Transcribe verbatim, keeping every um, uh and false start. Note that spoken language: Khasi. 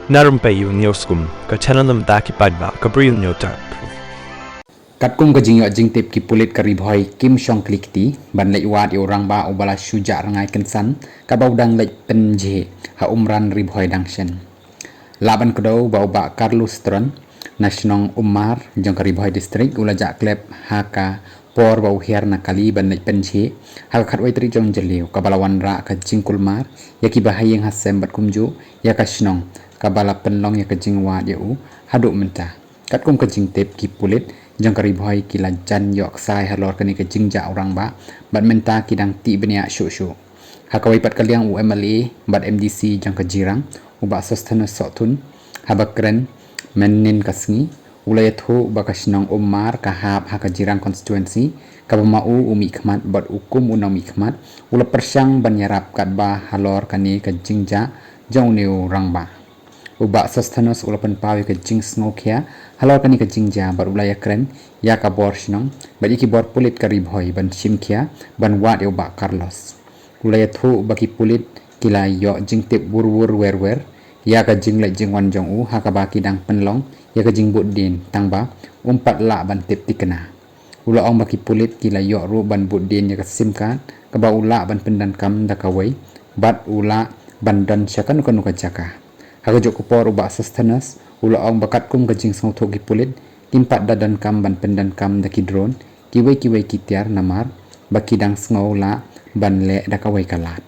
Na rympei ïa u News Kum, ka channel na bynta ki paidbah ka Bri u Hynñiewtrep. Katkum ka jingïoh jingtip, ki pulit ka Ri Bhoi kim shong kli kti ban leit wad ïa u rangbah uba la shu jah rngai kynsan katba u dang leit pynjhieh ha Umran, Ri Bhoi dang shen. Lah ban kdew ba u Bah Carlos Tron na shnong Ummar jong ka Ri Bhoi District u la jah klep ha ka por ba u hiar na kali ban leit pynjhieh ha ka khatwei tarik jong Jylliew, kaba la wanrah ka jingkulmar ïa kiba ha ïing ha sem bad kumjuh ïa ka shnong kaba la pynlong ïa ka jingwad ïa u haduh mynta. Katkum ka jingtip, ki pulit jong ka Ri Bhoi ki la jan ïoh ksai halor kane ka jingjah u rangbah bad mynta ki dang tih bniah shuh shuh. Ha kawei pat ka liang, u M L A bad M D C jong ka Jirang, u Bah Sosthenes Sohtun, haba kren mynnin ka sngi, u la ïathuh ba ka shnong Ummar ka hap ha ka Jirang constituency, kaba ma u u mihkhmat bad u kum u nongmihkhmat u la pyrshang ban ïarap katba halor kane ka jingjah jong une u rangbah. U Bah Sosthenes u la pynpaw ïa ka jingsngewkhia halor kane ka jingjah bad u la ïakren ïa ka bor shnong bad ïa ki bor pulit ka Ri Bhoi ban shim khia ban wad ïa u Bah Carlos. U la ïathuh ba ki pulit ki la ïoh jingtip wur wur wer wer ïa ka jingleit jingwan jong u ha kaba ki dang pynlong ïa ka jingbud dien, tangba um pat lah ban tip thikna. U la ong ba ki pulit ki la ïoh ruh ban bud dien ïa ka sim card kaba u lah ban pyndonkam da kawei bad u lah ban don sha kano kano ka jaka. Ha kajuh ka por, u Bah Sosthenes u la ong ba katkum ka jingsngewthuh, ki pulit kim pat da donkam ban pyndonkam da ki drone kiwei kiwei ki tiar namar ba ki dang sngew lah ban leh da kawei ka lad.